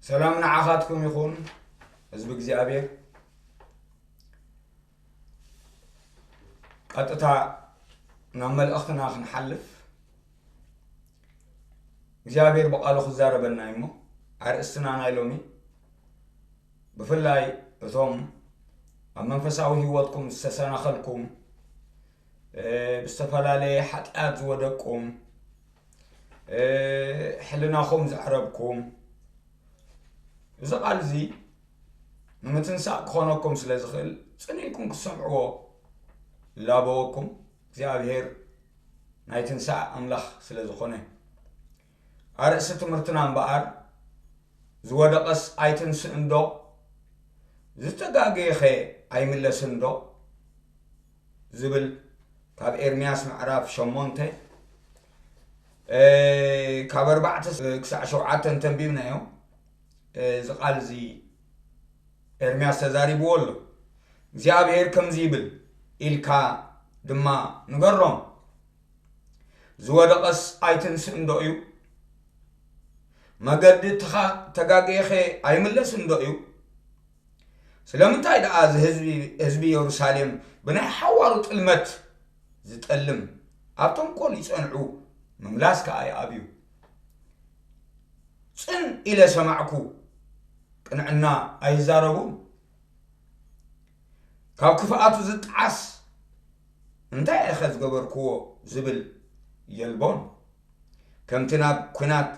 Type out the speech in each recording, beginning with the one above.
ሰላም ንዓኻትኩም ይኹን፣ ህዝቢ እግዚኣብሔር። ቀጥታ ናብ መልእኽትና ክንሓልፍ፣ እግዚኣብሔር ብቓሉ ክዛረበና እዩ እሞ፣ ኣርእስትና ናይ ሎሚ፣ ብፍላይ እቶም ኣብ መንፈሳዊ ህይወትኩም ዝተሰናኸልኩም፣ እ፣ ብዝተፈላለየ ሓጢኣት ዝወደቅኩም፣ እ፣ ሕልናኹም ዘዕረብኩም፣ እዚ ቃል እዚ ንምትንሳእ ክኾነኩም ስለ ዝኽእል፣ ጽን ኢልኩም ክትሰምዕዎ ላበወኩም። እግዚኣብሔር ናይ ትንሳእ ኣምላኽ ስለ ዝኾነ። ኣርእስቲ ትምህርትና እምበኣር፣ ዝወደቐስ ኣይትንስእን ዶ? ዝተጋገየኸ ኣይምለስን ዶ? ዝብል ካብ ኤርምያስ ምዕራፍ ሸሞንተ፣ እ፣ ካብ ኣርባዕተ ክሳዕ ሸውዓተ እንተንቢብናዮ፣ እ፣ እዚ ቃል እዚ ኤርምያስ ተዛሪብዎ ኣሎ። እግዚኣብሔር ከምዚ ይብል ኢልካ ድማ ንገሮም፣ ዝወደቐስ ኣይትንስእን ዶ እዩ? መገዲ ተኻ-፣ ተጋግየኸ ኣይምለስን ዶ እዩ? ስለምንታይ ደኣ እዚ ህዝቢ፣ ህዝቢ የሩሳሌም ብናይ ሓዋሩ ጥልመት ዝጠልም፣ ኣብ ተንኮል ይጸንዑ፣ ምምላስ ከኣ ይኣብዩ? ጽን ኢለ ሰማዕኩ፣ ቅንዕና ኣይዛረቡን። ካብ ክፍኣቱ ዝጠዓስ፣ እንታይ ኢኸ ዝገበርክዎ ዝብል የልቦን። ከምቲ ናብ ኲናት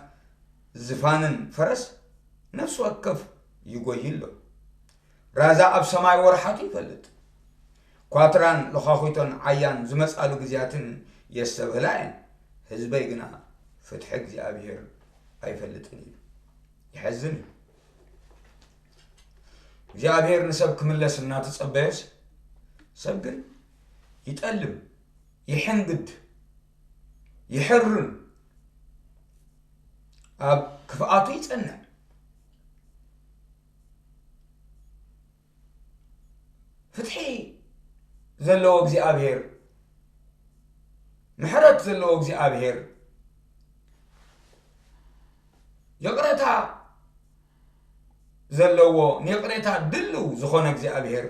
ዝፋንን ፈረስ ነፍሲ ወከፍ ይጎይ ኣሎ። ራዛ ኣብ ሰማይ ወርሓቱ ይፈልጥ። ኳትራን ለዃኺቶን ዓያን ዝመጻሉ ግዜያትን የስተብህላ እየን። ህዝበይ ግና ፍትሒ እግዚኣብሔር ኣይፈልጥን እዩ። የሐዝን እዩ። እግዚኣብሔር ንሰብ ክምለስ እናተጸበየስ፣ ሰብ ግን ይጠልም፣ ይሕንግድ፣ ይሕርን፣ ኣብ ክፍኣቱ ይጸንዕ። ፍትሒ ዘለዎ እግዚኣብሔር፣ ምሕረት ዘለዎ እግዚኣብሔር፣ ይቕረታ ዘለዎ፣ ንይቕሬታ ድልው ዝኾነ እግዚኣብሔር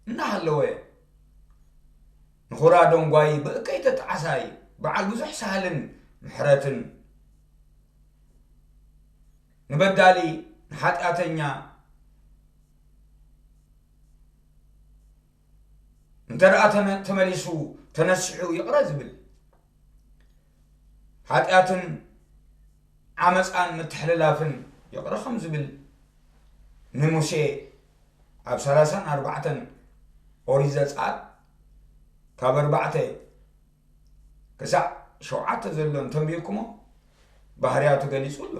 እናሃለወ፣ ንኹራ ደንጓይ ብእከይ ተጣዓሳይ፣ በዓል ብዙሕ ሳህልን ምሕረትን፣ ንበዳሊ፣ ንሓጢኣተኛ፣ እንተ ደኣ ተመ-፣ ተመሊሱ፣ ተነሲሑ ይቕረ ዝብል፣ ሓጢኣትን ዓመፃን ምትሕልላፍን ይቕረ ከም ዝብል ንሙሴ ኣብ ሰላሳን ኣርባዕተን ኦሪት ዘጸኣት ካብ ኣርባዕተ ክሳዕ ሸውዓተ ዘሎ እንተንቢብኩሞ ባህርያቱ ገሊጹ ኣሎ።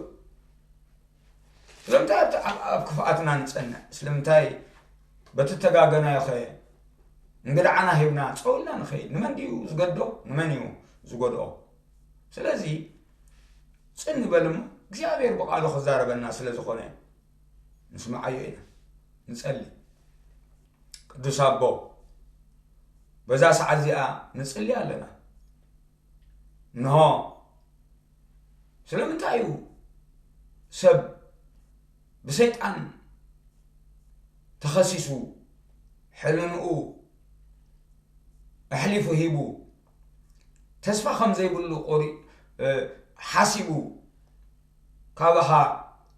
ስለምንታይ ኣብቲ፣ ኣብ፣ ኣብ ክፍኣትና ንጸንዕ? ስለምንታይ በቲ እተጋገናዮ ኸ እንግድዓና ሂብና ጸው ኢልና ንኸይድ? ንመን ድዩ ዝገዶ? ንመን እዩ ዝጎድኦ? ስለዚ ጽን ንበል እሞ እግዚኣብሔር ብቓሉ ክዛረበና ስለ ዝኾነ ንስምዓዮ ኢና። ንጸሊ። ቅዱስ ኣቦ፣ በዛ ሰዓት እዚኣ ንጽሊ ኣለና። እንሆ፣ ስለምንታይ እዩ ሰብ ብሰይጣን ተኸሲሱ፣ ሕልንኡ ኣሕሊፉ ሂቡ፣ ተስፋ ከም ዘይብሉ ቆሪ-፣ እ፣ ሓሲቡ፣ ካባኻ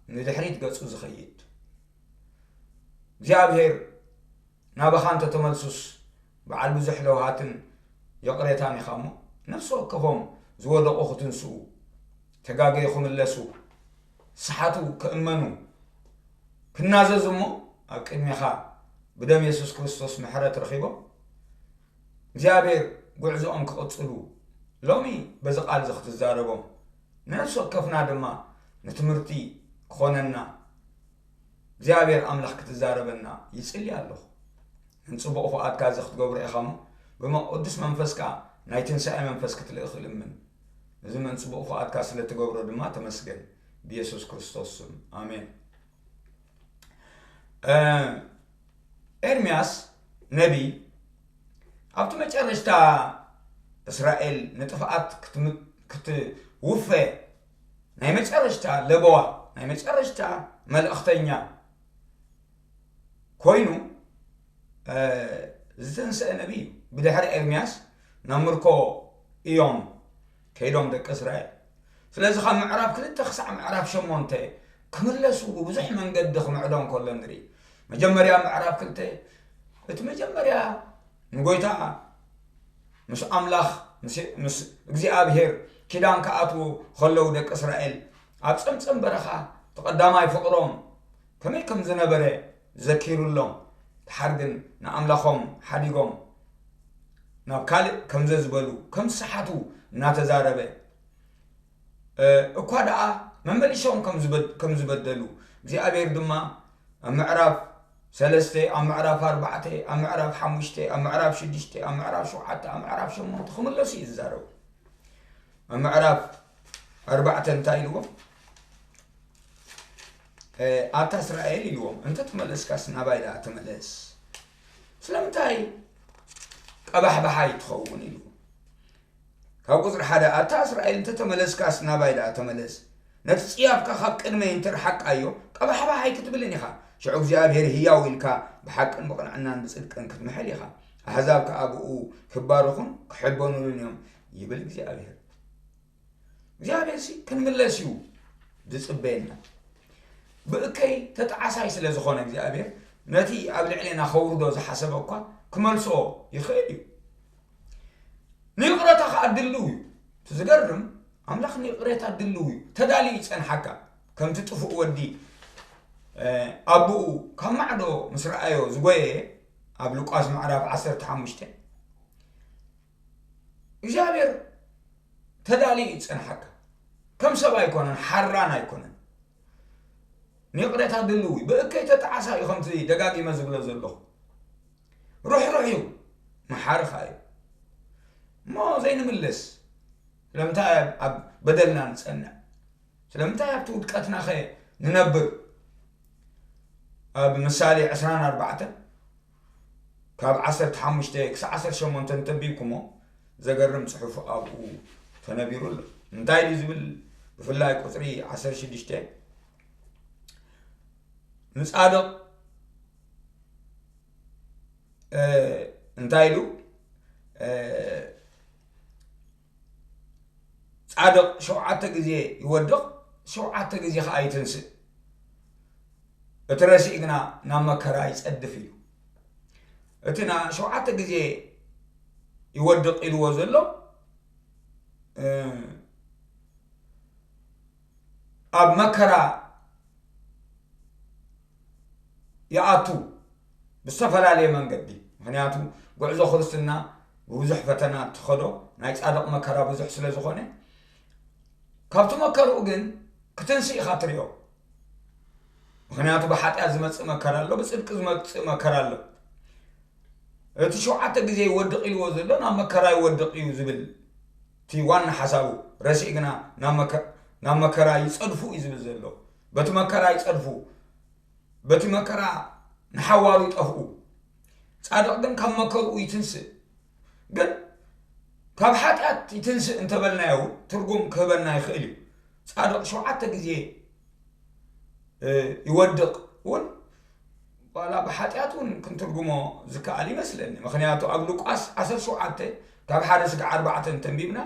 ንድሕሪት ገጹ ዝኸይድ? እግዚኣብሔር ናባኻ እንተተመልሱስ፣ በዓል ብዙሕ ለውሃትን ይቕሬታን ኢኻ እሞ፣ ነፍሲ ወከፎም ዝወደቑ ክትንስኡ፣ ተጋገዩ ክምለሱ፣ ዝሰሓቱ ክእመኑ፣ ክናዘዙ እሞ፣ ኣብ ቅድሜኻ ብደም የሱስ ክርስቶስ ምሕረት ረኺቦም፣ እግዚኣብሔር ጉዕዞኦም ክቕጽሉ፣ ሎሚ በዚ ቃል እዚ ክትዛረቦም፣ ንነፍሲ ወከፍና ድማ ንትምህርቲ ክኾነና፣ እግዚኣብሔር ኣምላኽ ክትዛረበና ይጽሊ ኣለኹ። ንጽቡቕ ፍቓድካ እዚ ክትገብሮ ኢኻ እሞ፣ ብመ-፣ ቅዱስ መንፈስካ ናይ ትንሳኤ መንፈስ ክትልእኽ እልምን። እዚ ምን ጽቡቕ ፍቓድካ ስለ ትገብሮ ድማ ተመስገን። ብየሱስ ክርስቶስ ስም። ኣሜን። እ፣ ኤርምያስ ነቢይ ኣብቲ መጨረሽታ እስራኤል ንጥፍኣት ክትም-፣ ክትውፈ ናይ መጨረሽታ ለበዋ ናይ መጨረሽታ መልእኽተኛ ኮይኑ ዝተንስአ ነቢይ እዩ። ብድሕሪ ኤርምያስ ናብ ምርኮ እዮም ከይዶም ደቂ እስራኤል። ስለዚ ካብ ምዕራፍ ክልተ ክሳዕ ምዕራፍ ሸሞንተ ክምለሱ ብብዙሕ መንገዲ ክምዕዶ እንከሎ ንርኢ። መጀመርያ ምዕራፍ ክልተ፣ እቲ መጀመርያ ንጎይታ ምስ ኣምላኽ ምስ እግዚኣብሔር ኪዳን ክኣትዉ ከለዉ ደቂ እስራኤል ኣብ ጸምጸም በረኻ እቲ ቀዳማይ ፍቕሮም ከመይ ከም ዝነበረ ዘኪሩሎም፣ ድሓር ግን ንኣምላኾም ሓዲጎም ናብ ካልእ ከም ዘዝበሉ ከም ዝሰሓቱ እናተዛረበ እኳ ደኣ መመሊሶም ከም ዝበደሉ እግዚኣብሔር ድማ ኣብ ምዕራፍ ሰለስተ፣ ኣብ ምዕራፍ ኣርባዕተ፣ ኣብ ምዕራፍ ሓሙሽተ፣ ኣብ ምዕራፍ ሽዱሽተ፣ ኣብ ምዕራፍ ሸውዓተ፣ ኣብ ምዕራፍ ሸሞንተ ክምለሱ እዩ ዝዛረቡ። ኣብ ምዕራፍ ኣርባዕተ እንታይ ኢልዎም? ኣታ እስራኤል ኢልዎም፣ እንተ ተመለስካስ ናባይ ደኣ ተመለስ። ስለምንታይ ቀባሕባሓይ ትኸውን ኢልዎም? ካብ ቁጽሪ ሓደ ኣታ እስራኤል እንተ ተመለስካስ ናባይ ደኣ ተመለስ። ነቲ ጽያፍካ ካብ ቅድመይ እንተ ረሓቃዮ ቀባሕባሕ ኣይክትብልን ኢኻ። ሽዑ እግዚኣብሔር ህያው ኢልካ ብሓቅን ብቕንዕናን ብጽድቅን ክትምሕል ኢኻ። ኣህዛብ ከኣ ብኡ ክባረኹን ክሕበኑሉን እዮም ይብል እግዚኣብሔር። እግዚኣብሔር ሲ ክንምለስ እዩ ዝጽበየና። ብእከይ ተጣዓሳይ ስለ ዝኾነ እግዚኣብሔር ነቲ ኣብ ልዕሌና ከውርዶ ዝሓሰበ እኳ ክመልሶ ይኽእል እዩ። ንይቕረታ ከኣ ድልው እዩ። እቲ ዝገርም ኣምላኽ ንይቕሬታ ድልው እዩ። ተዳልዩ ይጸንሓካ። ከምቲ ጥፉእ ወዲ ኣቦኡ ካብ ማዕዶ ምስ ረኣዮ ዝጎየየ ኣብ ሉቃስ ምዕራፍ ዓሰርተ ሓሙሽተ እግዚኣብሔር ተዳልዩ ይጸንሓካ። ከም ሰብ ኣይኮነን፣ ሓራን ኣይኮነን። ንይቕሬታ ድልው እዩ። ብእከይ ተጣዓሳ እዩ ከምቲ ደጋጊመ ዝብሎ ዘለኹ። ርሕሩሕ እዩ፣ መሓሪ ኸኣ እዩ። እሞ ዘይንምለስ ስለምንታይ ኣብ በደልና ንጸንዕ? ስለምንታይ ኣብቲ ውድቀትናኸ ንነብር? ኣብ ምሳሌ ዕስራን ኣርባዕተን ካብ ዓሰርተ ሓሙሽተ ክሳዕ ዓሰርተ ሸሞንተ እንተንቢብኩሞ ዘገርም ጽሑፍ ኣብኡ ተነቢሩ ኣሎ። እንታይ ድዩ ዝብል? ብፍላይ ቁጽሪ ዓሰርተ ሽዱሽተ ንጻድቕ እንታይ ኢሉ? ጻድቕ ሸውዓተ ግዜ ይወድቕ፣ ሸውዓተ ግዜ ኸኣ ይትንስእ። እቲ ረሲእ ግና ናብ መከራ ይጸድፍ ኢሉ። እቲ ና ሸውዓተ ግዜ ይወድቕ ኢልዎ ዘሎ ኣብ መከራ ይኣቱ ብዝተፈላለየ መንገዲ። ምኽንያቱ ጉዕዞ ክርስትና ብብዙሕ ፈተና ትኸዶ ናይ ጻድቕ መከራ ብዙሕ ስለ ዝኾነ ካብቲ መከርኡ ግን ክትንስእ ኢኻ ትሪኦ። ምኽንያቱ ብሓጢኣት ዝመጽእ መከራ ኣሎ፣ ብጽድቂ ዝመጽእ መከራ ኣሎ። እቲ ሸውዓተ ግዜ ይወድቕ ኢልዎ ዘሎ ናብ መከራ ይወድቕ እዩ ዝብል እቲ ዋና ሓሳቡ ረሲእ ግና ናብ መከራ ይጸድፉ እዩ ዝብል ዘሎ። በቲ መከራ ይጸድፉ፣ በቲ መከራ ንሓዋሩ ይጠፍኡ። ጻድቕ ግን ካብ መከርኡ ይትንስእ። ግን ካብ ሓጢኣት ይትንስእ እንተበልናዮ እውን ትርጉም ክህበና ይኽእል እዩ። ጻድቕ ሸውዓተ ግዜ ይወድቕ እውን ዋላ ብሓጢኣት እውን ክንትርጉሞ ዝከኣል ይመስለኒ። ምኽንያቱ ኣብ ሉቃስ ዓሰርተ ሸውዓተ ካብ ሓደ ስጋዕ ኣርባዕተ እንተንቢብና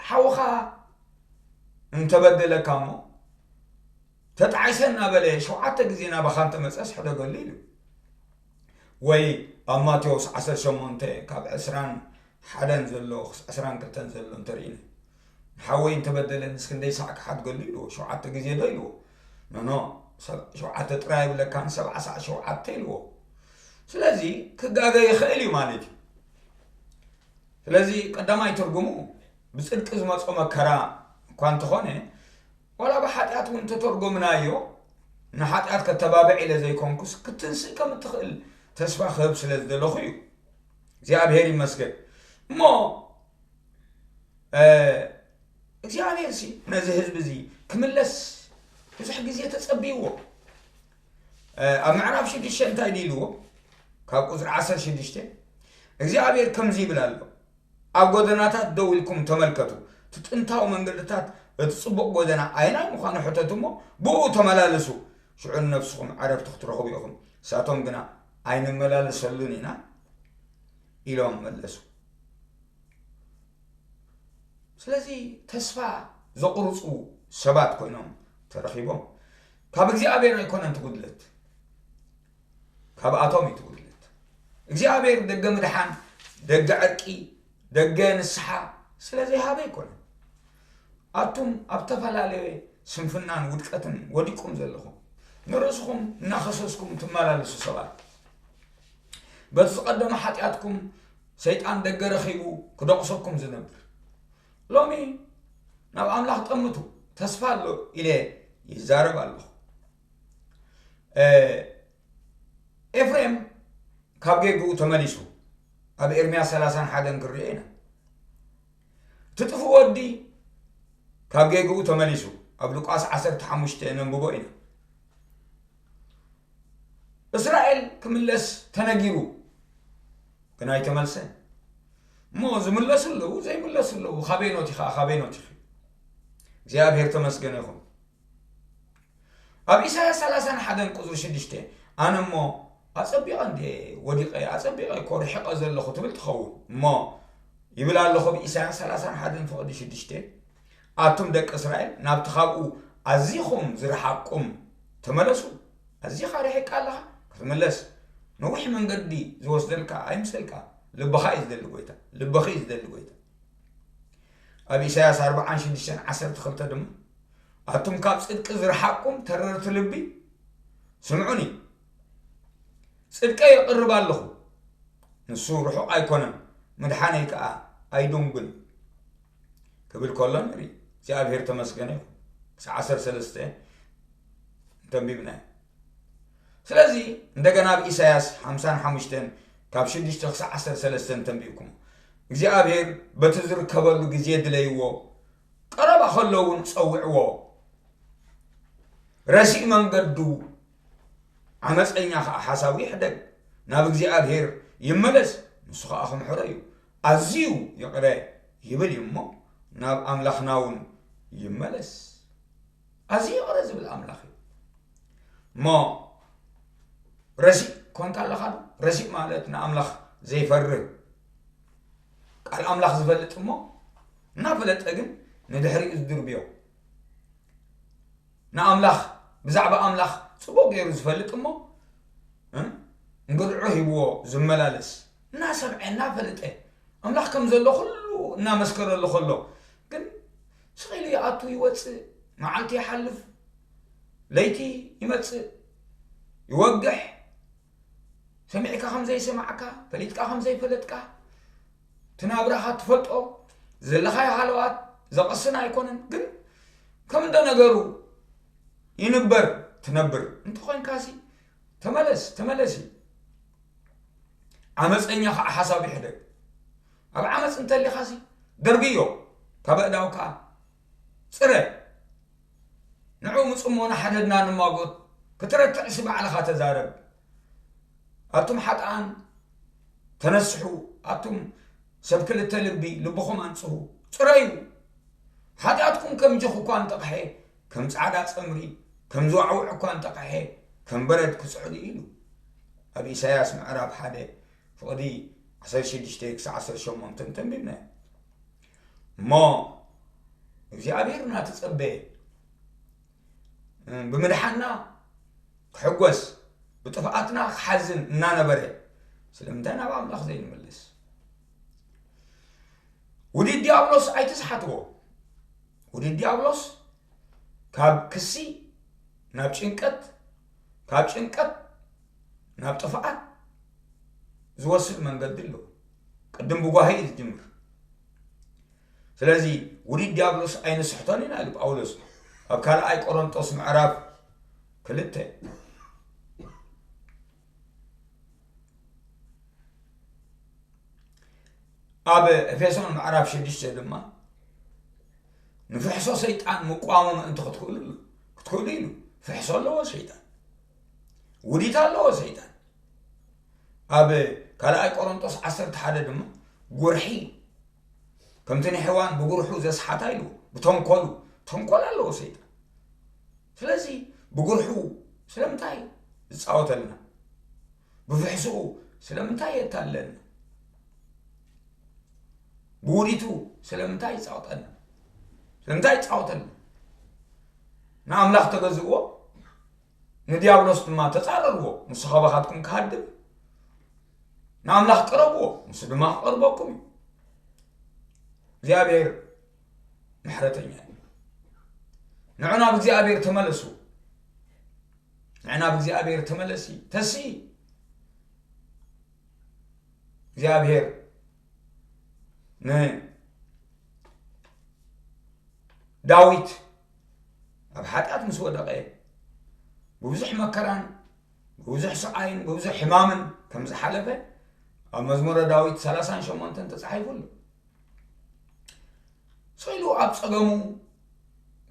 ሓውኻ እንተበደለካ እሞ ተጣዒሰ እናበለ ሸውዓተ ግዜ ናባኻ እንተመፀስ ሕደገሉ ኢሉ። ወይ ኣብ ማቴዎስ ዓሰርተ ሸሞንተ ካብ ዕስራን ሓደን ዘሎ ክስ ዕስራን ክልተን ዘሎ እንተርኢና ንሓወይ እንተበደለንስ ክንደይ ሳዕ ክሓድገሉ ኢልዎ? ሸውዓተ ግዜ ዶ ኢልዎ? ኖኖ፣ ሰብ- ሸውዓተ ጥራይ ይብለካን ሰብዓ ሳዕ ሸውዓተ ኢልዎ። ስለዚ ክጋገ ይኽእል እዩ ማለት እዩ። ስለዚ ቀዳማይ ትርጉሙ ብጽድቂ ዝመጾ መከራ እኳ እንተኾነ ዋላ ብሓጢኣት እውን እንተተርጎምናዮ ንሓጢኣት ከተባብዕ ኢለ ዘይኮንኩስ ክትንስእ ከም እትኽእል ተስፋ ክህብ ስለ ዝደለኹ እዩ። እግዚኣብሔር ይመስገን። እሞ እግዚኣብሔር ሲ ነዚ ህዝቢ እዚ ክምለስ ብዙሕ ግዜ ተጸብይዎ። ኣብ ምዕራፍ ሽዱሽተ እንታይ ድዩ ኢልዎ? ካብ ቁፅሪ ዓሰርተ ሽዱሽተ እግዚኣብሔር ከምዚ ይብል ኣሎ፣ ኣብ ጎደናታት ደው ኢልኩም ተመልከቱ፣ እቲ ጥንታዊ መንገድታት እቲ ጽቡቕ ጎደና ኣየናይ ምዃኑ ሕተቱ እሞ፣ ብኡ ተመላለሱ፣ ሽዑ ንነፍስኹም ዕረፍቲ ክትረኽቡ ኢኹም። ንሳቶም ግና፣ ኣይንመላለሰሉን ኢና ኢሎም መለሱ። ስለዚ ተስፋ ዘቑርጹ ሰባት ኮይኖም ተረኺቦም። ካብ እግዚኣብሔር ኣይኮነን እቲ ጉድለት፣ ካብኣቶም እዩ እቲ ጉድለት። እግዚኣብሔር ደገ ምድሓን፣ ደገ ዕርቂ፣ ደገ ንስሓ ስለ ዘይሃበ ኣይኮነን። ኣቱም ኣብ ተፈላለየ ስንፍናን ውድቀትን ወዲቁም ዘለኹም፣ ንርእስኹም እናኸሰስኩም ትመላለሱ ሰባት፣ በቲ ዝቐደመ ሓጢኣትኩም ሰይጣን ደገ ረኺቡ ክደቑሰኩም ዝነብር፣ ሎሚ ናብ ኣምላኽ ጠምቱ፣ ተስፋ ኣሎ ኢለ ይዛረብ ኣለኹ። እ፣ ኤፍሬም ካብ ጌግኡ ተመሊሱ፣ ኣብ ኤርምያስ ሰላሳን ሓደን ክንሪኦ ኢና። እቲ ጥፉእ ወዲ ካብ ጌግኡ ተመሊሱ፣ ኣብ ሉቃስ ዓሰርተ ሓሙሽተ ነንብቦ ኢና። እስራኤል ክምለስ ተነጊሩ፣ ግን ኣይተመልሰን። እሞ ዝምለሱ ኣለዉ፣ ዘይምለሱ ኣለዉ። ካበይ ኖት ኢኻ፣ ካበይ ኖት ኢኺ? እግዚኣብሔር ተመስገነ ይኹን። ኣብ ኢሳያስ ሰላሳን ሓደን ቁጽሪ ሽዱሽተ፣ ኣነ እሞ ኣጸቢቐ እንድየ ወዲቐ፣ ኣጸቢቐ እኮ ርሒቐ ዘለኹ ትብል ትኸውን። እሞ ይብል ኣለኹ ኣብ ኢሳያስ ሰላሳን ሓደን ፍቕዲ ሽዱሽተ፣ ኣቱም ደቂ እስራኤል ናብቲ ካብኡ ኣዚኹም ዝረሓቅኩም ተመለሱ። ኣዚኻ ርሒቕካ ኣለኻ፣ ክትምለስ ነዊሕ መንገዲ ዝወስደልካ ኣይምሰልካ፣ ልብኻ እዩ ዝደሊ ጎይታ፣ ልብኺ እዩ ዝደሊ ጎይታ። ኣብ ኢሳያስ ኣርብዓን ሽዱሽተን ዓሰርተ ክልተ ድማ፣ ኣቱም ካብ ጽድቂ ዝረሓቅኩም ተረርቲ ልቢ፣ ስምዑኒ፣ ጽድቀይ የቕርብ ኣለኹ፣ ንሱ ርሑቕ ኣይኮነን፣ ምድሓነይ ከኣ ኣይድንጉን ክብል ከሎ ንርኢ። እግዚኣብሔር ተመስገነ ይኹን። ክሳዕ ዓሰርተ ሰለስተ እንተንቢብናዮ። ስለዚ እንደገና ኣብ ኢሳያስ ሓምሳን ሓሙሽተን ካብ ሽዱሽተ ክሳዕ ዓሰርተ ሰለስተ እንተንቢብኩም፣ እግዚኣብሔር በቲ ዝርከበሉ ግዜ ድለይዎ፣ ቀረባ ከሎ እውን ጸውዕዎ። ረሲእ መንገዱ ዓመፀኛ ኸዓ ሓሳቡ ይሕደግ፣ ናብ እግዚኣብሔር ይመለስ፣ ንሱ ኸዓ ክምሕሮ እዩ። ኣዝዩ ይቕረ ይብል እዩ እሞ፣ ናብ ኣምላኽና እውን ይመለስ። ኣዝዩ ይቕረ ዝብል ኣምላኽ እዩ። እሞ ረሲእ ኮንካ ኣለኻ ዶ? ረሲእ ማለት ንኣምላኽ ዘይፈርህ፣ ቃል ኣምላኽ ዝፈልጥ እሞ እናፈለጠ ግን ንድሕሪኡ ዝድርብዮ፣ ንኣምላኽ፣ ብዛዕባ ኣምላኽ ጽቡቕ ገይሩ ዝፈልጥ እሞ፣ እ፣ እንግድዖ ሂብዎ ዝመላለስ፣ እናሰምዐ እናፈለጠ፣ ኣምላኽ ከም ዘሎ ኩሉ እናመስከረሉ ከሎ፣ ግን ስቕ ኢሉ ይኣቱ ይወጽእ፣ መዓልቲ ይሓልፍ፣ ለይቲ ይመጽእ፣ ይወግሕ፣ ሰሚዕካ ከም ዘይሰማዕካ፣ ፈሊጥካ ከም ዘይፈለጥካ፣ እቲ ናብራኻ ትፈልጦ ዘለኻዮ ሃለዋት ዘቐስን ኣይኮነን፣ ግን ከም እንደ ነገሩ ይንበር ትነብር እንተኾይንካሲ፣ ተመለስ፣ ተመለሲ። ዓመፀኛ ከዓ ሓሳብ ይሕደግ። ኣብ ዓመፅ እንተሊኻሲ፣ ደርብዮ፣ ካብ ኣእዳውካ ፅረ። ንዑ ምጽሞ ንሓደድና ንማጎት፣ ክትረትዕሲ ባዕልኻ ተዛረብ። ኣቱም ሓጥኣን ተነስሑ፣ ኣቱም ሰብ ክልተ ልቢ፣ ልብኹም ኣንጽሁ፣ ጽረዩ። ሓጢኣትኩም ከም ጅኽ እኳ እንተቕሐ፣ ከም ጻዕዳ ጸምሪ፣ ከም ዝዋዕውዕ እኳ እንተቕሐ፣ ከም በረድ ክጽዕዱ ኢሉ። ኣብ ኢሳያስ ምዕራፍ ሓደ ፍቕዲ ዓሰርተ ሽዱሽተ ክሳዕ ዓሰርተ ሸሞንተ እንተንቢብናዮ። እሞ እግዚኣብሔር እናተጸበየ፣ ብምድሓንና ክሕጎስ፣ ብጥፍኣትና ክሓዝን እናነበረ፣ ስለምንታይ ናብ ኣምላኽ ዘይንምለስ? ውዲት ዲያብሎስ ኣይትስሓትዎ። ውዲት ዲያብሎስ ካብ ክሲ ናብ ጭንቀት፣ ካብ ጭንቀት ናብ ጥፍኣት ዝወስድ መንገዲ ኣሎ። ቅድም ብጓሂ እዩ ዝጅምር። ስለዚ ውዲት ዲያብሎስ ኣይንስሕቶን ኢና ኢሉ ጳውሎስ ኣብ ካልኣይ ቆሮንጦስ ምዕራፍ ክልተ። ኣብ ኤፌሶን ምዕራፍ ሽዱሽተ ድማ ንፍሕሶ ሰይጣን ምቋሙ ምእንቲ ክትክእሉ፣ ክትክእሉ ኢሉ። ፍሕሶ ኣለዎ ሰይጣን፣ ውዲት ኣለዎ ሰይጣን። ኣብ ካልኣይ ቆሮንጦስ ዓሰርተ ሓደ ድማ ጉርሒ ከምቲ ንሔዋን ብጉርሑ ዘስሓታ ኢሉ፣ ብተንኮሉ፣ ተንኮል ኣለዎ ሰይጣን። ስለዚ ብጉርሑ ስለምንታይ ዝጻወተልና? ብፍሕስኡ ስለምንታይ የታለልና? ብውዲቱ ስለምንታይ ይጻወተልና? ስለምንታይ ይጻወተልና? ንኣምላኽ ተገዝእዎ፣ ንዲያብሎስ ድማ ተጻረርዎ፣ ንሱ ካባኻትኩም ክሃድም። ንኣምላኽ ቅረብዎ፣ ንሱ ድማ ክቐርበኩም እዩ። እግዚኣብሔር ምሕረተኛ እዩ። ንዑ ናብ እግዚኣብሔር ተመለሱ። ንዑ ናብ እግዚኣብሔር ተመለሲ፣ ተስኢ። እግዚኣብሔር ንዳዊት ኣብ ሓጢኣት ምስ ወደቐ፣ ብብዙሕ መከራን ብብዙሕ ስቓይን ብብዙሕ ሕማምን ከም ዝሓለፈ ኣብ መዝሙረ ዳዊት ሰላሳን ሸሞንተን ተጻሒፉ ኣሎ። ስቕ ኢሉ ኣብ ጸገሙ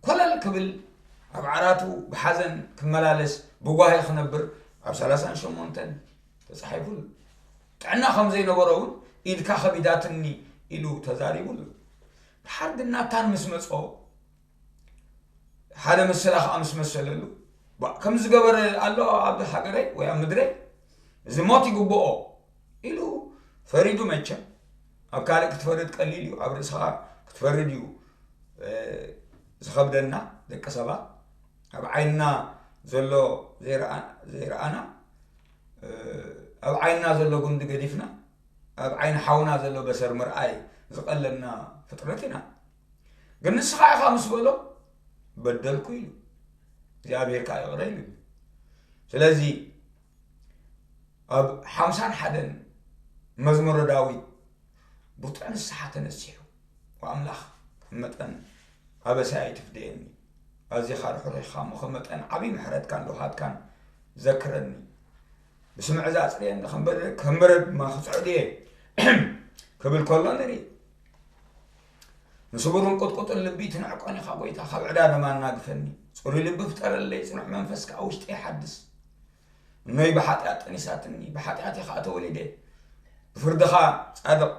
ኮለል ክብል፣ ኣብ ዓራቱ ብሓዘን ክመላለስ፣ ብጓሂ ክነብር ኣብ ሰላሳን ሸሞንተን ተጻሒፉ ኣሎ። ጥዕና ከም ዘይነበሮ እውን፣ "ኢድካ ከቢዳትኒ" ኢሉ ተዛሪቡ ኣሎ። ድሓር ግን ናታን ምስ መጾ፣ ሓደ ምስላ ከኣ ምስ መሰለሉ፣ "ባ፣ ከምዚ ዝገበረ ኣሎ ኣብ ሃገረይ ወይ ኣብ ምድረይ? እዚ ሞት ይግብኦ" ኢሉ ፈሪዱ። መቸም ኣብ ካልእ ክትፈርድ ቀሊል እዩ፣ ኣብ ርእስኻ ክትፈርድ እዩ፣ እ፣ ዝኸብደና ደቂ ሰባት። ኣብ ዓይንና ዘሎ ዘይረኣ-፣ ዘይረኣና፣ እ፣ ኣብ ዓይንና ዘሎ ጉንዲ ገዲፍና፣ ኣብ ዓይኒ ሓውና ዘሎ በሰር ምርኣይ ዝቐለና ፍጥረት ኢና። ግን ንስኻ ኢኻ ምስ በሎ፣ "በደልኩ" ኢሉ፣ እግዚኣብሔር ከኣ ይቕረ ኢሉ። ስለዚ ኣብ ሓምሳን ሓደን መዝሙረ ዳዊት ብርቱዕ ንስሓ ተነሲሑ፣ "ወኣምላኽ፣ ከም መጠን ኣበሳይ ኣይትፍደየኒ፣ ኣዚኻ ርሕሩሕ ኢኻ እሞ፣ ከም መጠን ዓብዪ ምሕረትካን ለውሃትካን ዘክረኒ፣ ብስምዒ ዘጽርየኒ፣ ከም በረ-፣ ከም በረድ ድማ ክጽዕድ እየ" ክብል ከሎ ንርኢ። "ንስቡርን ቁጥቁጥን ልቢ ትንዕቆን ኢኻ ጎይታ፣ ካብ ዕዳ ደማ ኣናግፈኒ። ጽሩይ ልቢ ፍጠረለይ፣ ጽኑዕ መንፈስ ከኣ ውሽጠይ ሓድስ። እኖይ ብሓጢኣት ጠኒሳትኒ፣ ብሓጢኣት እየ ከኣ ተወሊደ። ብፍርድኻ ጻድቕ፣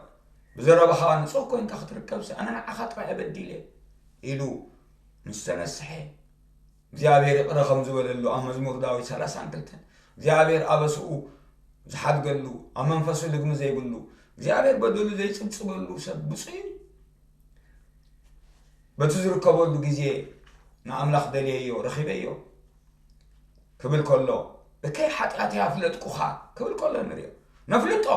ብዘረባኻ ንጹህ ኮይንካ ክትርከብሲ፣ ኣነ ንዓኻ ጥራይ እየ በዲለ" ኢሉ ምስ ተነስሐ፣ እግዚኣብሔር ይቕረ ከም ዝበለሉ ኣብ መዝሙር ዳዊት ሰላሳን ክልተን፣ እግዚኣብሔር ኣበስኡ ዝሓድገሉ፣ ኣብ መንፈሱ ልግሚ ዘይብሉ፣ እግዚኣብሔር በደሉ ዘይጽብጽበሉ ሰብ ብፁዕ እዩ። በቲ ዝርከበሉ ግዜ ንኣምላኽ ደልየዮ፣ ረኺበዮ ክብል ከሎ፣ "እከይ ሓጢኣተይ ኣፍለጥኩኻ" ክብል ከሎ ንሪኦ። ነፍልጦ፣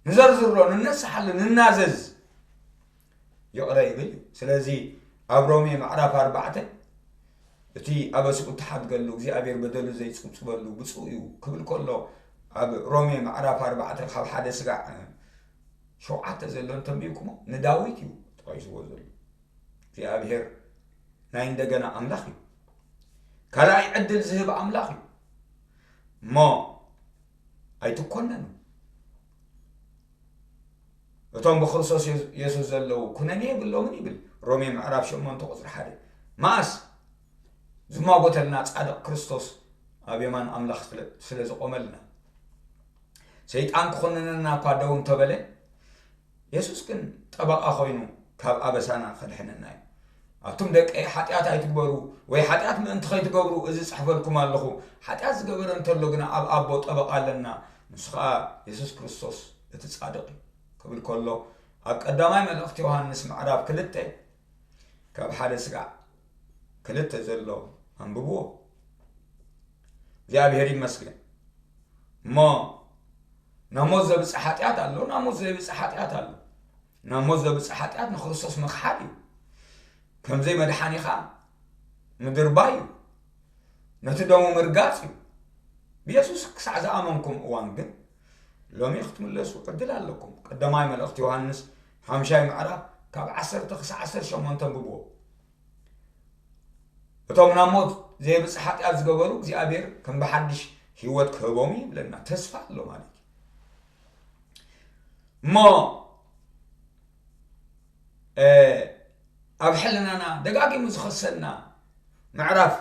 ንዘርዝሮ፣ ንነስሓሉ፣ ንናዘዝ። ይቕረ ይብል እዩ። ስለዚ ኣብ ሮሜ ምዕራፍ ኣርባዕተ፣ እቲ ኣበስኡ እትሓድገሉ እግዚኣብሔር በደሉ ዘይጽብጽበሉ ብፁዕ እዩ ክብል ከሎ፣ ኣብ ሮሜ ምዕራፍ ኣርባዕተ ካብ ሓደ ስጋዕ ሸውዓተ ዘሎ እንተንቢብኩሞ፣ ንዳዊት እዩ ተጠቒስዎ ዘሎ። እግዚኣብሔር ናይ እንደገና ኣምላኽ እዩ። ካልኣይ ዕድል ዝህብ ኣምላኽ እዩ። እሞ ኣይትኮነኑ። እቶም ብክርስቶስ የሱ-፣ የሱስ ዘለዉ ኩነኔ የብሎምን ይብል ሮሜ ምዕራፍ ሸሞንተ ቁጽሪ ሓደ። መኣስ? ዝማጎተልና ጻድቕ ክርስቶስ ኣብ የማን ኣምላኽ ስለ፣ ስለ ዝቖመልና። ሰይጣን ክኹንነና እኳ ደው እንተበለ፣ የሱስ ግን ጠበቓ ኮይኑ ካብ ኣበሳና ከድሕነና እዩ። ኣቱም ደቀይ፣ ሓጢኣት ኣይትግበሩ፣ ወይ ሓጢኣት ምእንቲ ኸይትገብሩ እዚ ጽሕፈልኩም ኣለኹ። ሓጢኣት ዝገበረ እንተሎ ግና ኣብ ኣቦ ጠበቓ ኣለና፣ ንሱ ኸኣ የሱስ ክርስቶስ እቲ ጻድቕ እዩ ክብል ከሎ፣ ኣብ ቀዳማይ መልእኽቲ ዮሃንስ ምዕራፍ ክልተ ካብ ሓደ ስጋዕ ክልተ ዘሎ ኣንብብዎ። እግዚኣብሔር ይመስገን። እሞ ናብ ሞት ዘብጽሕ ሓጢኣት ኣሎ፣ ናብ ሞት ዘይብጽሕ ሓጢኣት ኣሎ። ናብ ሞት ዘብጽሕ ሓጢኣት ንክርስቶስ ምኽሓድ እዩ። ከም ዘይመድሓኒኻ ምድርባይ እዩ። ነቲ ደሙ ምርጋጽ እዩ። ብየሱስ ክሳዕ ዝኣመንኩም እዋን ግን ሎሚ ክትምለሱ ዕድል ኣለኩም። ቀዳማይ መልእኽቲ ዮሃንስ ሓምሻይ ምዕራፍ ካብ ዓሰርተ ክሳዕ ዓሰርተ ሸሞንተ ኣንብብዎ። እቶም ናብ ሞት ዘየብጽሕ ሓጢኣት ዝገበሩ እግዚኣብሔር ከም ብሓድሽ ህይወት ክህቦም እዩ ይብለና። ተስፋ ኣሎ ማለት እዩ። እሞ፣ እ፣ ኣብ ሕልናና ደጋጊሙ ዝኸሰና ምዕራፍ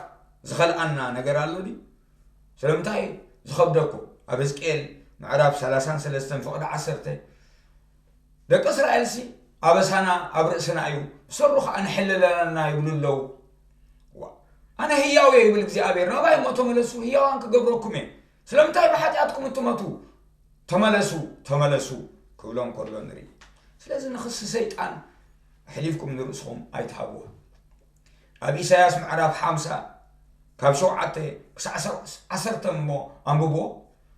ዝኸልኣና ነገር ኣሎ ድዩ? ስለምንታይ ዝኸብደኩም? ኣብ ሕዝቅኤል ምዕራፍ ሰላሳን ሰለስተን ፍቕዲ ዓሰርተ፣ ደቂ እስራኤልሲ ኣበሳና ኣብ ርእስና እዩ፣ ብሰሩ ኸዓ ንሕለለና ይብሉ ኣለዉ። ዋ፣ ኣነ ህያው እየ ይብል እግዚኣብሔር፣ ናባይ እሞ ተመለሱ፣ ህያዋን ክገብረኩም እየ። ስለምንታይ ብሓጢኣትኩም እትመቱ? ተመለሱ፣ ተመለሱ ክብሎም ከሎ ንርኢ። ስለዚ ንኽሲ ሰይጣን ኣሕሊፍኩም ንርእስኹም ኣይትሃብዎ። ኣብ ኢሳያስ ምዕራፍ ሓምሳ ካብ ሸውዓተ ክሳዕ ዓሰርተ እሞ ኣንብብዎ።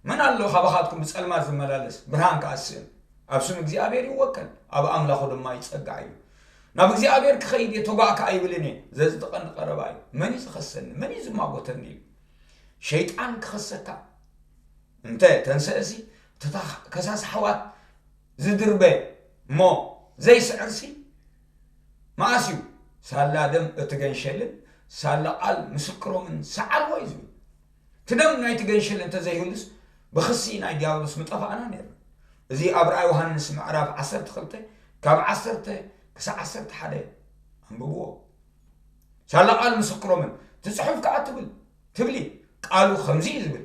መን ኣሎ ካባኻትኩም ብጸልማት ዝመላለስ ብርሃን ክኣስእን? ኣብ ስም እግዚኣብሔር ይወከል፣ ኣብ ኣምላኹ ድማ ይጸጋዕ እዩ። ናብ እግዚኣብሔር ክኸይድ እየ፣ ተጓእ ከኣ ኣይብልን እየ፣ ዘጽድቐኒ ቀረባ እዩ። መን እዩ ዝኸሰኒ? መን እዩ ዝማጎተኒ? ኢሉ ሸይጣን ክኸሰካ እንተ ተንሰእሲ፣ እቲ ከሳሲ ኣሕዋት ዝድርበ እሞ ዘይስዕርሲ፣ መኣስ እዩ ሳላ ደም እቲ ገንሸልን ሳላ ቃል ምስክሮምን ሰዓርዎ እዩ ዝብል። እቲ ደም ናይቲ ገንሸል እንተዘይህሉስ፣ ብኽሲ ናይ ዲያብሎስ ምጠፋእና ነይርና። እዚ ኣብ ራእይ ዮሃንስ ምዕራፍ ዓሰርተ ክልተ ካብ ዓሰርተ ክሳዕ ዓሰርተ ሓደ ኣንብብዎ። ሳላ ቃል ምስክሮምን፣ እቲ ጽሑፍ ከኣ ትብል፣ ትብሊ፣ ቃሉ ከምዚ እዩ ዝብል፣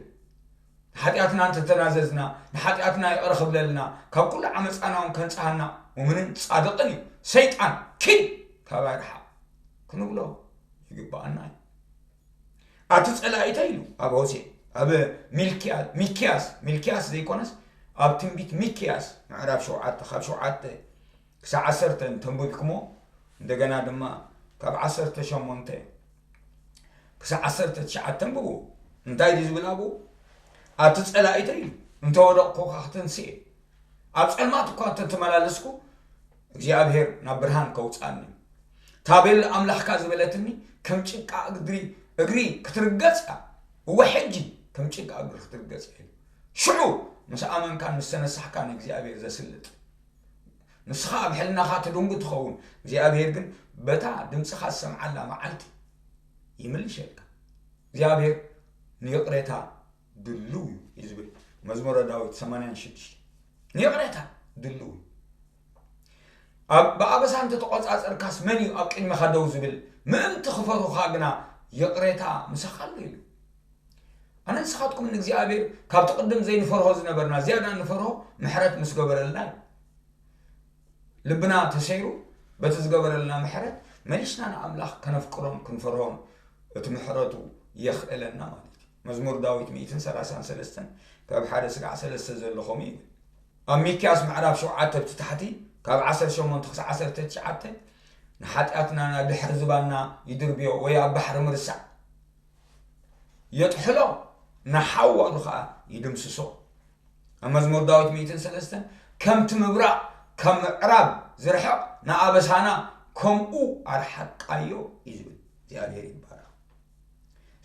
ንሓጢኣትና እንተተናዘዝና፣ ንሓጢኣትና ይቕረ ክብለልና፣ ካብ ኩሉ ዓመጻና እውን ከንጽሃና፣ ሙምንን ጻድቕን እዩ። ሰይጣን፣ ኪድ ካባይ ርሓቕ ክንብሎ ይግብኣና እዩ። ኣቲ ጸላኢተይ ኢሉ ኣብ ሆሴ፣ ኣብ ሚልኪያ-፣ ሚክያስ፣ ሚልኪያስ ዘይኮነስ፣ ኣብ ትንቢት ሚክያስ ምዕራፍ ሸውዓተ፣ ካብ ሸውዓተ ክሳዕ ዓሰርተ እንተንብብኩሞ፣ እንደገና ድማ ካብ ዓሰርተ ሸሞንተ ክሳዕ ዓሰርተ ትሽዓተ ኣንብብዎ። እንታይ ድዩ ዝብል ኣብኡ? ኣቲ ጸላኢተይ ኢሉ፣ እንተ ወደቕኩ ኸኣ ክትንስእ እየ። ኣብ ጸልማት እኳ እንተ ተመላለስኩ፣ እግዚኣብሔር ናብ ብርሃን ከውጽኣኒ እዩ። ታቤል ኣምላኽካ ዝበለትኒ ከም ጭቃ እግሪ፣ እግሪ ክትርገጽ እያ። እወ፣ ሕጂ ከም ጭቃ እግሪ ክትርገጽ እያ። ሽዑ ምስ ኣመንካን ምስ ተነሳሕካን እግዚኣብሔር ዘስልጥ። ንስኻ ኣብ ሕልናኻ ትድንጉ ትኸውን፣ እግዚኣብሔር ግን በታ ድምፅኻ ዝሰምዓላ መዓልቲ ይምልሸልካ። እግዚኣብሔር ንይቕሬታ ድልው እዩ እዩ ዝብል መዝሙረ ዳዊት ሰማንያን ሽዱሽተ። ንይቕሬታ ድልው እዩ። ኣብ፣ ብኣበሳ እንተተቖጻጸርካስ መን እዩ ኣብ ቅድሜኻ ደው ዝብል? ምእንቲ ክፈርሁኻ ግና ይቕሬታ ምሳኻ ኣሎ ኢሉ። ኣነ ንስኻትኩም ንእግዚኣብሔር ካብቲ ቅድም ዘይንፈርሆ ዝነበርና ዝያዳ እንፈርሆ ምሕረት ምስ ገበረልና እዩ። ልብና ተሰይሩ በቲ ዝገበረልና ምሕረት መሊስና ንኣምላኽ ከነፍቅሮን ክንፈርሆን እቲ ምሕረቱ የኽእለና ማለት እዩ። መዝሙር ዳዊት ሚእትን ሰላሳን ሰለስተን ካብ ሓደ ስጋዕ ሰለስተ ዘሎ ከምኡ ይብል። ኣብ ሚክያስ ምዕራፍ ሸውዓተ ብቲ ታሕቲ ካብ ዓሰርተ ሸሞንተ ክሳዕ ዓሰርተ ትሽዓተ ንሓጢኣትና ናብ ድሕሪ ዝባንና ይድርብዮ ወይ ኣብ ባሕሪ ምርሳዕ የጥሕሎ፣ ንሓዋሩ ኸኣ ይድምስሶ። ኣብ መዝሙር ዳዊት ሚእትን ሰለስተን ከምቲ ምብራቕ ካብ ምዕራብ ዝርሕቕ ንኣበሳና ከምኡ ኣርሓቃዮ እዩ ዝብል። እግዚኣብሔር ይባረኽ።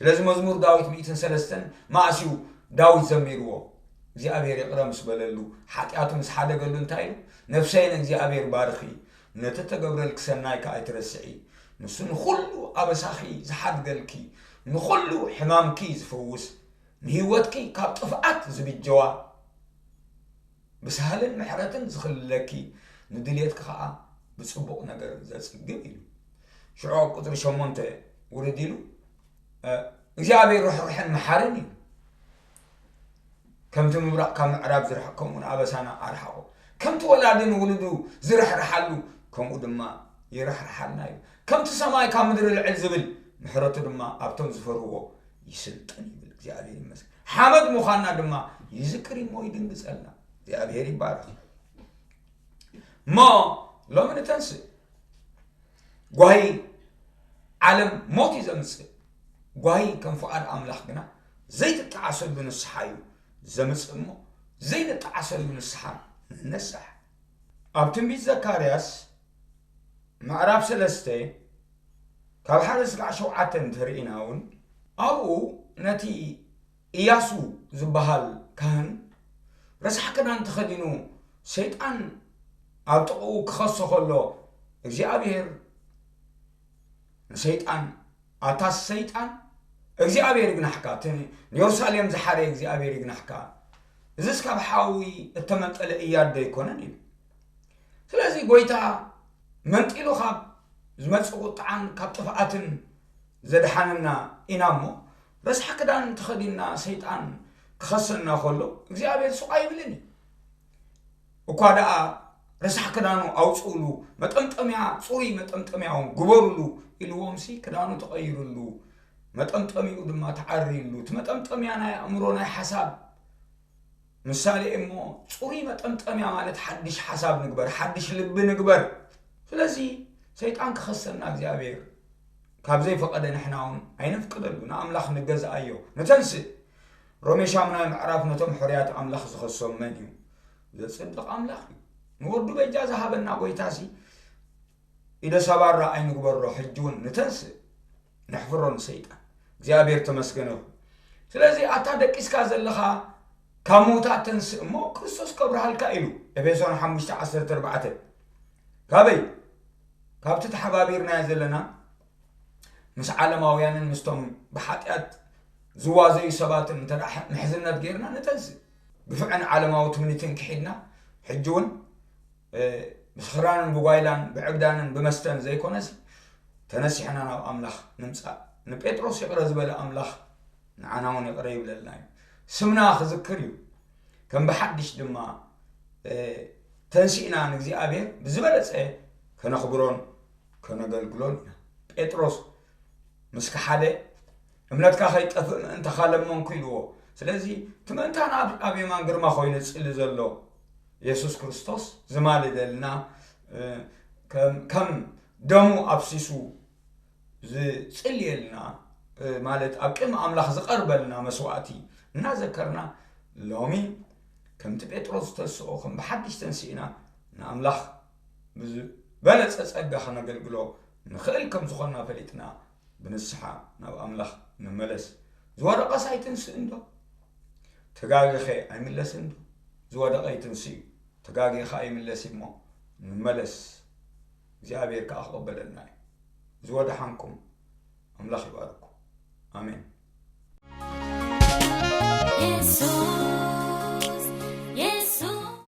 ስለዚ መዝሙር ዳዊት ሚእትን ሰለስተን መኣስ እዩ ዳዊት ዘሚርዎ? እግዚኣብሔር ይቕረ ምስ በለሉ፣ ሓጢኣቱ ምስ ሓደገሉ እንታይ ኢሉ? ነፍሰይ ንእግዚኣብሔር ባርኺ፣ ነቲ ተገብረልኪ ሰናይ ከኣ ኣይትረስዒ። ንሱ ንኹሉ ኣበሳኺ ዝሓድገልኪ፣ ንኹሉ ሕማምኪ ዝፍውስ፣ ንህይወትኪ ካብ ጥፍኣት ዝብጀዋ፣ ብሳህልን ምሕረትን ዝኽልለኪ፣ ንድልየትኪ ኸኣ ብጽቡቕ ነገር ዘጽግብ ኢሉ። ሽዑ ኣብ ቁጽሪ ሸሞንተ ውርድ ኢሉ፣ እ፣ እግዚኣብሔር ርሕሩሕን መሓርን እዩ። ከምቲ ምብራቕ ካብ ምዕራብ ዝርሕቕ፣ ከምኡ ንኣበሳና ኣርሓቖ። ከምቲ ወላዲ ንውሉዱ ዝርሕርሓሉ፣ ከምኡ ድማ ይርሕርሓልና እዩ። ከምቲ ሰማይ ካብ ምድሪ ልዕል ዝብል፣ ምሕረቱ ድማ ኣብቶም ዝፈርህዎ ይስልጥን ይብል። እግዚኣብሔር ይመስገን። ሓመድ ምዃንና ድማ ይዝክር እሞ ይድንግጸልና። እግዚኣብሔር ይባረኽ። እሞ ሎሚ ንተንስእ። ጓሂ ዓለም ሞት እዩ ዘምጽእ። ጓሂ ከም ፍቓድ ኣምላኽ ግና ዘይትጠዓሰሉ ንስሓ እዩ ዘምጽእ እሞ፣ ዘይንጠዓሰሉ ንስሓ ንነሳሕ። ኣብ ትንቢት ዘካርያስ ምዕራፍ ሰለስተ ካብ ሓደ ስጋዕ ሸውዓተ እንተርኢና እውን፣ ኣብኡ ነቲ ኢያሱ ዝበሃል ካህን ረሳሕ ክዳን ተኸዲኑ ሰይጣን ኣብ ጥቕኡ ክኸሶ ከሎ፣ እግዚኣብሔር ንሰይጣን፣ ኣታ ሰይጣን፣ እግዚኣብሔር ይግናሕካ፣ እቲ ንየሩሳሌም ዝሓረየ እግዚኣብሔር ይግናሕካ፣ እዝስ ካብ ሓዊ እተመንጠለ እያት ዶ ኣይኮነን? ኢሉ። ስለዚ ጐይታ መንጢሉ ካብ ዝመጽእ ቁጥዓን ካብ ጥፍኣትን ዘድሓነና ኢና እሞ፣ ረሳሕ ክዳን ተኸዲንና ሰይጣን ክኸሰና ከሎ እግዚኣብሔር ስቕ ኣይብልን እዩ። እኳ ደኣ ረሳሕ ክዳኑ ኣውፅእሉ፣ መጠምጠምያ፣ ፅሩይ መጠምጠምያ እውን ግበርሉ ኢልዎም ሲ ክዳኑ ተቐይርሉ፣ መጠምጠሚኡ ድማ ተዓርይሉ። እቲ መጠምጠምያ ናይ ኣእምሮ ናይ ሓሳብ ምሳሌ እሞ፣ ፅሩይ መጠምጠምያ ማለት ሓድሽ ሓሳብ ንግበር፣ ሓድሽ ልቢ ንግበር። ስለዚ ሰይጣን ክኸሰና እግዚኣብሔር ካብ ዘይፈቐደ ንሕና እውን ኣይነፍቅደሉ። ንኣምላኽ ንገዝኣዮ፣ ንተንስእ። ሮሜ ሻምናይ ምዕራፍ ነቶም ሕርያት ኣምላኽ ዝኸሶም መን እዩ? ዘጽድቕ ኣምላኽ እዩ። ንወዱ በጃ ዝሃበና ጎይታሲ ኢደ ሰባራ ኣይንግበሮ። ሕጂ እውን ንተንስእ፣ ነሕፍሮ ንሰይጣን። እግዚኣብሔር ተመስገነ ይኹን። ስለዚ ኣታ ደቂስካ ዘለኻ ካብ ምውታት ተንስእ እሞ ክርስቶስ ከብርሃልካ ኢሉ። ኤፌሶን ሓሙሽተ ዓሰርተ ኣርባዕተ። ካበይ? ካብቲ ተሓባቢርናዮ ዘለና ምስ ዓለማውያንን ምስቶም ብሓጢኣት ዝዋዘዩ ሰባትን እንተ ደኣ ምሕዝነት ጌርና ንተንስእ። ግፍዕን ዓለማዊ ትምኒትን ክሒድና፣ ሕጂ እውን፣ እ፣ ብስኽራንን ብጓይላን ብዕብዳንን ብመስተን ዘይኮነሲ፣ ተነሲሕና ናብ ኣምላኽ ንምጻእ። ንጴጥሮስ ይቕረ ዝበለ ኣምላኽ ንዓና እውን ይቕረ ይብለልና እዩ። ስምና ክዝክር እዩ። ከም ብሓድሽ ድማ፣ እ፣ ተንሲእና ንእግዚኣብሔር ብዝበለጸ ከነኽብሮን ከነገልግሎን ኢና። ጴጥሮስ ምስ ከሓደ፣ "እምነትካ ከይጠፍእ ምእንታኻ ለመንኩ" ኢልዎ። ስለዚ፣ እቲ ምእንታና ኣብ፣ ኣብ የማን ግርማ ኮይኑ ዝጽሊ ዘሎ የሱስ ክርስቶስ ዝማልደልና፣ እ፣ ከም፣ ከም ደሙ ኣፍሲሱ ዝጽልየልና፣ እ፣ ማለት ኣብ ቅድሚ ኣምላኽ ዝቐርበልና መስዋእቲ እናዘከርና፣ ሎሚ ከምቲ ጴጥሮስ ዝተንስኦ ከም ብሓድሽ ተንሲእና ንኣምላኽ ብዝበለጸ ጸጋ ከነገልግሎ ንኽእል ከም ዝኾንና ፈሊጥና፣ ብንስሓ ናብ ኣምላኽ ንመለስ። ዝወደቐስ ኣይትንስእን ዶ? ተጋጊኸ ኣይምለስን ዶ? ዝወደቐ ይትንስእ እዩ። ተጋጊኻ ይምለስ እሞ ንመለስ። እግዚኣብሔር ከኣ ክቕበለልና እዩ። ዝወደሓንኩም ኣምላኽ ይባርኩም። ኣሜን።